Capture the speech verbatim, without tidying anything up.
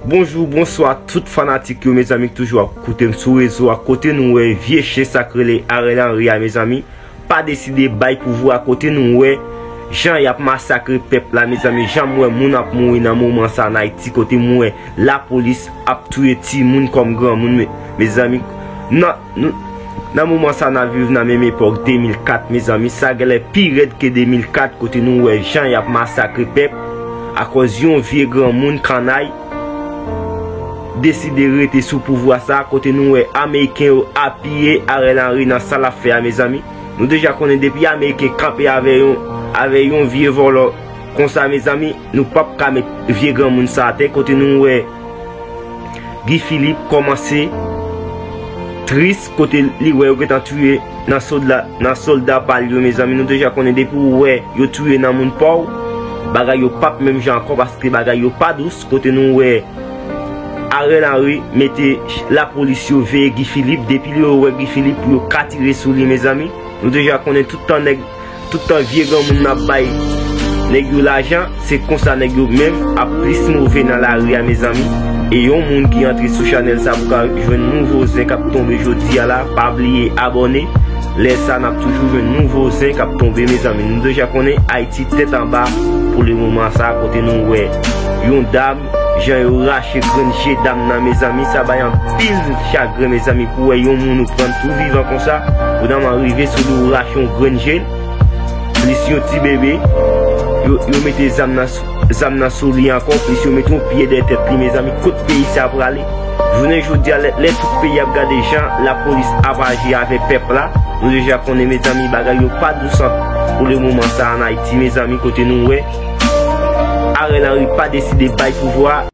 Bonjou, bonswa tout fanatik yo, mezanmi, k toujou ap koute m sou rezo a. Kote nou wè vye chen sa k rele Ariel Henry a, mezanmi, pa deside bay pouvwa. Kote nou wè jan y ap masakre pèp la, mezanmi, jan m wè moun ap mouri nan moman sa an Ayiti, kote m wè lapolis ap touye timoun kòm granmoun, me-, mezanmi. Nan, nan, nan moman sa n ap viv nan menm epòk de mil kat, mezanmi, sa genlè pi rèd ke de mil kat, kote nou wè jan y ap masakre pèp akòz yon vye granmoun kannay deside rete sou pouvwa sa, kote nou wè Ameriken yo apiye Ariel Henry nan sa l ap fè a, mezanmi. Nou deja konnen depi Ameriken kanpe avè yon, avè yon vye vòlò konsa, mezanmi, nou p ap ka met vye granmoun sa atè, kote nou wè Guy Philippe kòmanse tris, kote li wè yo gentan touye nan sòlda, nan sòlda pa l yo, mezanmi. Nou deja konnen depi w wè yo touye nan moun pa w, bagay yo p ap menm jan ankò, paske bagay yo pa dous, kote nou wè Ariel Henry mete lapolis yo veye Guy Philippe, depi yo wè Guy Philippe, yo ka tire sou li, mezanmi. Nou deja konnen tout tan nèg, tout tan vye granmoun n ap bay nèg yo lajan, se konsa nèg yo menm ap plis move nan lari a, mezanmi. E yon moun ki antre sou chanèl sa pou ka jwenn nouvo zen k ap tonbe jodi a la, pa bliye abòne. Lè sa n ap toujou jwenn nouvo zen k ap tonbe, mezanmi. Nou deja konnen Ayiti tèt anba pou le moman sa, kote nou wè yon dam, jan yo rache grenn je dam nan, mezanmi, sa bay anpil chagren, mezanmi, pou wè yon moun ou pran tou vivan konsa, ou nan man rive sou li ou rache yon grenn je l, plis yon ti bebe, yo, yo mete zam nan sou, zam nan sou li ankò, plis yo mete yon pyè dèyè tèt li, mezanmi, kot peyi sa prale? Jounen jodi a, lè, lè tout peyi ap gade jan lapolis ap aji avè pèp la, nou deja konnen, mezanmi, bagay yo pa dous pou le moman sa an Ayiti, mezanmi, kote nou wè Ariel Henry pa deside bay pouvwa